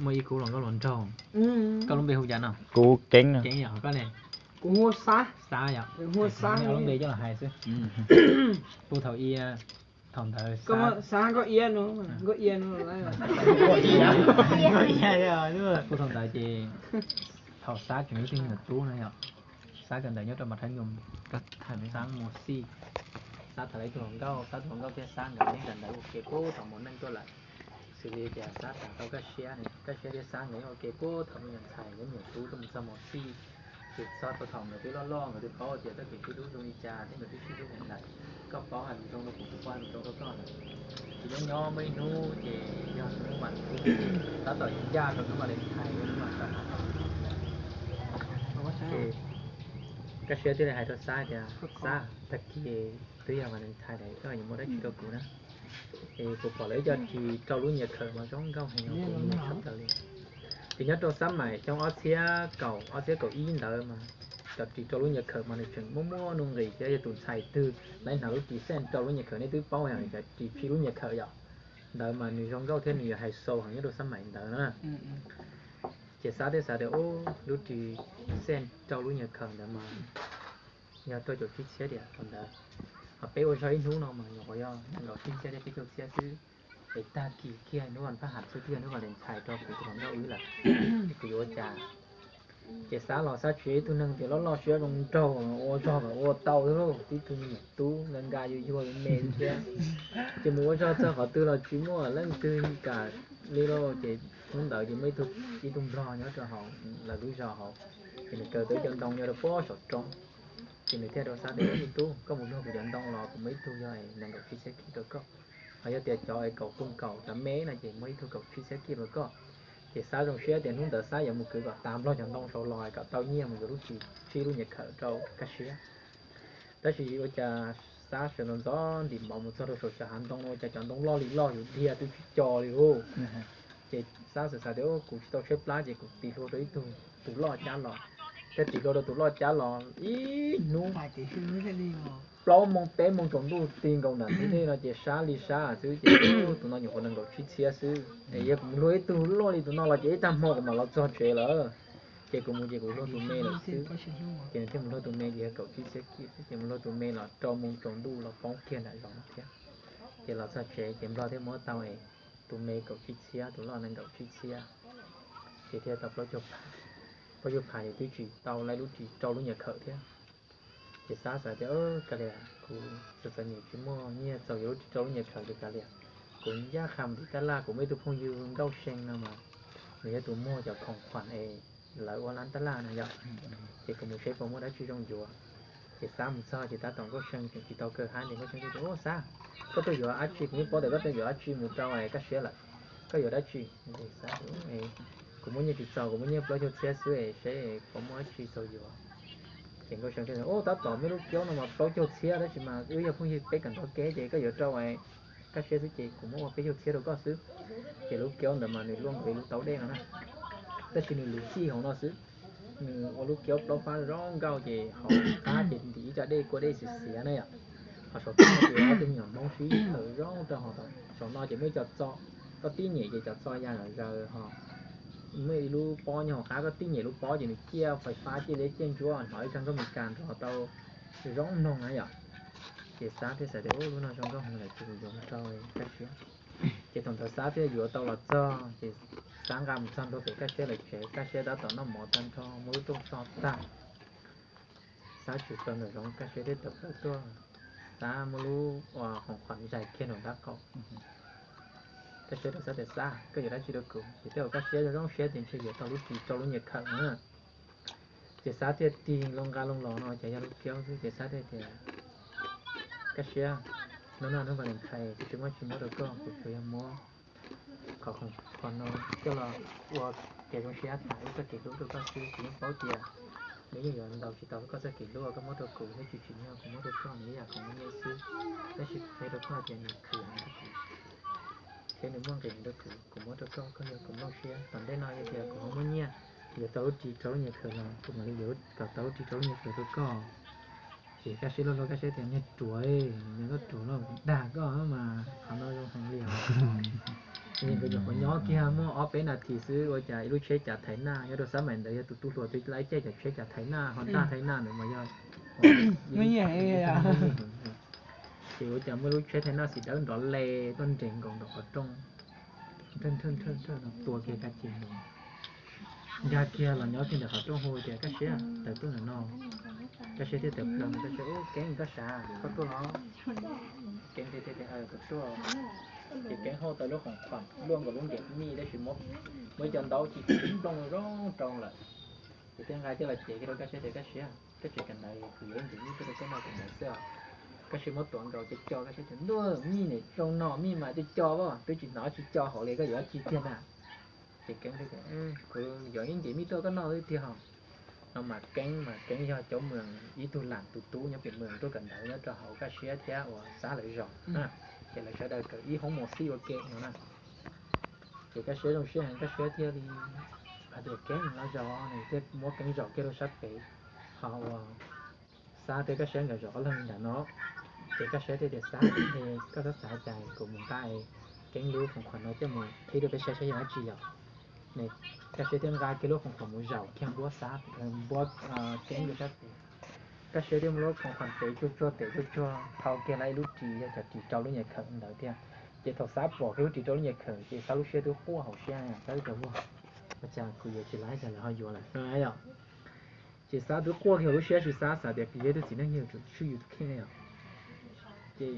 Muaj ib khub hluas nkauj hluas nraug. Koj lub npe hu cas no? Kuv Keeb no. Keeb yog, koj ne? Kuv hu Xab. Xab yog. Hu Xab, lub npe coj los hais xwb. Puag thaum ia, thaum ntawd Xab, Xab Nkauj Iab no, Nkauj Iab no. Puag thaum ntawd ces thaum Xab tseem ib tug me nyuam tub no yog, Xab kawm ntawv nyob rau Mas Thab Nyum, Xab mus xij, Xab tham tau ib tug hluas nkauj, Xab tus hluas nkauj thiab Xab nkawd nyob ntawd ua ke puag thaum mus neej tuaj lawm. Xws li tias Xab tham tau Kaj Siab, Kaj Siab thiab Xab nkawd nyob ua ke puag thaum me nyuam ntxhais nkawd me nyuam tub tuaj mus txog mos xij, ces txog rau thaum nkawd twb loj loj nkawd twb paub tias txoj kev sib hlub zoo li cas thiab nkawd twb sib hlub heev lawm. Koj paub hais mus zoo rau kuv, kuv paub hais mus zoo rau koj lawm. Ces nyob nyob muaj ib hnub ces yog hnub vas thib, tab tom ncaj rau hnub Valentine thiab hnub vas thab ham. Ces Kaj Siab thiaj li hais rau Xab tias, Xab, tag kis twb yog Valentine lawm, koj yuav muab dab tsi rau kuv na? Es kuv pom lawv ib co ris rau lub nyias khawm mas zoo nkauj heev, kuv mus tshaj plaws li. Ces nyob rau xab maim xyoo ob txhiab kaum, ob txhiab kaum ib ntawd mas cov ris rau lub nyias khawm mas nws tseem muaj muaj nuj nqis thiab, yog tus ntxhais twg lawv hnav lub ris xej rau lub nyias khawm nej twb paub yog cov ris phim lub nyias khawm yom. Ntawd mas nws zoo nkauj thiab nws yog hais xau heev nyob rau xab maim ntawd na. Ces Xab thiaj xav tias, ub, lub ris xej rau lub nyias khawm ntawd mas yog rau caum tsib txhiab diam thaum ntawd. Ho peb ua zog ib hnub no mas nyuam qhuav yog nees nkaum tsib txhiab thiab peb caug txhiab xwb. Es tag kis kiag hnub vas thab ham xwb thiaj yog hnub Valentine rau kuv tus hluas nkauj wb lawm, kuv yuav ua cas? Ces Xab los Xab tsis yog ib tug neeg tias loj loj siab zoo nraug ua zog kom ua tau thiab lauj, tib tug me nyuam tub nka nka yuag yuag me me thiab. Ces mus ua zog txog qhov twg los tsis muaj leej twg kam li lauj. Ces hnub ntawd ces muaj ib tug, ib tug nplog nyob rau hauv lawv lub zos hauv, ces nws kaw tau ib co ntoo nyob rau pob saum roob. Ces nws thiaj rau Xab tias, me tub, koj mus luag kuv cov ntoo los kuv muaj ib tug yog nees nkaum tsib txhiab kib rau koj. Ho yog tias cov es kaum phooj kaum cov me no ces muaj ib tug kaum tsib txhiab kib rau koj. Ces Xab zoo siab tias hnub ntawd Xab yuav mus kwv kom tas nplog cov ntoo saud los kom tau nyiaj mus yuav lub ris phim lub nyias khawm rau Kaj Siab. Tab sis ua cas Xab sawv ntxov ntxov ntim mov mus txog rau saum cov hav ntoo no ua cas cov ntoo loj li loj yus dhia twb tsis co li lauj. Ces Xab xav xav tias, kuv tsis tau tshaib plab ces kuv tis hlua rau ib tug tus loj cab los. Thiaj tis hlua rau tus loj cab los ib hnub plaub moo peb moo tsaus ntuj ti nkaus nram ntug dej no ces sab li sab xwb ces tus no nyuam qhuav nees nkaum tsib txhiab xwb es yog kuv mus luag ib tug loj li tus no los ces ib tag hmo kuv mam los txog tsev lawm. Ces kuv mus ces kuv luag tus me lawm xwb. Ces nws thiaj mus luag tus me ces yog kaum tsib txhiab kib xwb ces mus luag tus me los rau moo tsaus ntuj los poob kiag nram zos no thiab. Ces los txog tsev ces nplog thiaj muab tau es tus me kaum tsib txhiab, tus loj nees nkaum tsib txhiab, ces thiaj tau plaub caug phav. Plaub caug phav ces twb tsis tau lawv lub ris rau lub nyias khawm thiab. Ces Xab xav tias, kav liam, kuv txom txom nyem tsis muaj nyiaj txaus yuav lub ris rau lub nyias khawm ces kav liam, kuv ncaj qha mus tim tab laj, kuv muaj ib tug phooj ywg Nkauj See no mas nws yog tus muag cov khoom khuam es lawv ua lab tab laj no yom. Ces kuv mus seb puas muaj dab tsi zoo yuav. Ces Xab mus txog ces tab tom Nkauj See tseem tsis tau kaw hab ces Nkauj See tias, ub Xab, koj tuaj yuav dab tsi? Kuv yeej paub tias koj tuaj yuav dab tsi mus rau Kaj Siab lawm. Koj yuav dab tsi? Kuv muaj nyiaj tsis txaus, kuv muaj nyiaj plaub caug txhiab xwb es seb puas muaj dab tsi txaus yuav. Ces Nkauj See thiaj tias, ub, tab tom muaj lub kiaub no mas plaub caug txhiab tab sis mas wb yog phooj ywg peb kawm ntawv kev ces koj yuav rau Kaj Siab xwb ces kuv muab ua peb caug txhiab rau koj xwb. Ces lub kiaub ntawd mas nws luaj nkaus ib lub taub dej no na, tab sis nws luv txij hauv no xwb. Nws ua lub kiaub plaub fab zoo nkauj ces hauv qab ces ntim ib co dej kua dej xiav xiav na yom. Ho saum toj ces ob tug me nyuam Hmoob sib khawm zoo rau hauv. Saum no ces muaj ib co txo, koj tib nyem ces cov txo ya zom zaws ho muaj ib lub pob nyob hauv qab, koj tib nyem lub pob ces nws ciaj fais fab ciaj liab ciaj ntsuab hnov ib zaj nkauj Meskas nrov tau zoo mloog na yom. Ces Xab thiaj xav tias, ub, lub no zoo nkauj heev lawm ces kuv yuav mus rau Kaj Siab. Ces thaum ntawd Xab thiaj yuav tau los txog ces Xab nqa mus txog ntua pem Kaj Siab lawv tsev, Kaj Siab tab tom noj mov tag nrho muab lub rooj tso tag. Xab tshwm plaws nraum zoov, Kaj Siab thiaj tawm plaws tuaj. Xab muab lub ua khoom khuam zais kiag nraum nraub qaum. Kaj Siab rau Xab tias, Xab, koj yuav dab tsi rau kuv? Ces thiaj ua Kaj Siab zoo zoo siab tias ntshe yuav tau lub ris rau lub nyias khawm na. Ces Xab thiaj tig loo nqa loo los no ces yog lub kiaub xwb ces Xab thiaj tias, Kaj Siab, hnub no hnub Valentine kuv tsis muab tsis muab rau koj, kuv tsuas yog muab qhov khoom khuam no coj los ua kev zoo siab tham wb txoj kev hlub rau koj xwb. Kuv yeej paub tias nws yeej yuav ntaus tsis tau koj txoj kev hlub uas koj muab rau kuv, thiab tsis tsim nyog kuv muab rau koj, nws ib yam khoom me me xwb. Tab sis kuv qhia rau koj tias nws khwv heev rau kuv thiab nws muaj nqis heev rau kuv, kuv muab rau koj, koj yog kuv nplooj siab. Tom ntej no yog tias kuv ho muaj nyiaj yuav tau lub ris rau lub nyias khawm los kuv mam li yuav kom tau lub ris rau lub nyias khawm rau koj. Ces Kaj Siab luag luag Kaj Siab tias, niag ruam, niag koj ruam no kuv dag koj mas, qhov no zoo heev li os. Nyuam qhuav nyob kiag muaj ob peb nas this xwb ua cas ib lub tsheb cav thaiv naj, nyob rau sab maim ntawd yog tus tub hluas twb laib caij cov tsheb cav thaiv naj ho ntaj thaiv naj ntawd mas yog ces ua cas muaj lub tsheb thaiv naj xim dawb nrov le tuaj nres nkaus nram qhov rooj, nrhawj nrhawj nrhawj no tua kiag Kab Cia no, nkag kiag los nyob kiag ntawm qhov rooj hu tias, Kab Siab, tawm tuaj ntawm no. Kab Siab thiaj tawm plaws no, Kab Siab, Ub, Keeb, koj tuaj los? Keeb thiaj tias, Kuv tuaj. Ces Keeb hau tau lub khoom khuam luaj nkaus lub ntiam mij tab sis muab cov ntaub ci ci plooj zoo rau lawm. Ces thiaj nqa coj los cev kiag rau Kab Siab tias, Kab Siab, koj tseem kawm ntawv, kuv yuav ib ntim mij tuaj rau koj noj kawm ntawv xwb os. Kab Siab muab tuav nkaus co co, Kab Siab tias, Ntuj, mij niam zoo no mij mas co co as, twb tsis hnov tsis co hauv li, koj yuav dab tsi tiag na? Ces Keeb tias, Kuv yuav ib ntim mij tuaj koj noj xwb tiag os. No mas Keeb mas Keeb yog cov mws ib tug lam tus tub nyob pem mws tuaj kawm ntawv nyob rau hauv Kab Siab thiab uas Xab lawv zos, ces lawv sawv daws kawm ib hoob mos xij ua ke no na. Ces Kab Siab zoo siab heev, Kab Siab thiaj li hais tias, Keeb los zaum, nws thiaj muab Keeb zaum kiag rau sab pem, ho uas Xab thiab Kab Siab nkawd zaum ob leeg li ntawm no. Ces Kab Siab thiaj tias, Xab, koj txhob xav cas, kuv mus nqa Keeb lub khoom khuam no coj mus qhib rau peb saib saib yog dab tsi yom. Kab Siab thiaj nqa kiag lub khoom khuam mus zaum kiag npuab Xab, npuab Keeb rau sab pem. Kab Siab thiaj muab lub khoom khuam tev tsuag tsuag tev tsuag tsuag thau kiag lawm ib lub ris, yog cov ris rau lub nyuam khawm ntawd thiab. Ces thaum Xab pom kiag lub ris rau lub nyuam khawm ces Xab lub siab twb quaj hauv siab, Xab twb tias, Ua cas kuv yuav tsis laib cas lawv ho yuav lawm no yom. Ces Xab twb quaj kiag hauv lub siab, sis Xab xav tias kuv yog ib tug txiv neej yog tsum swb yus tus kheej yom.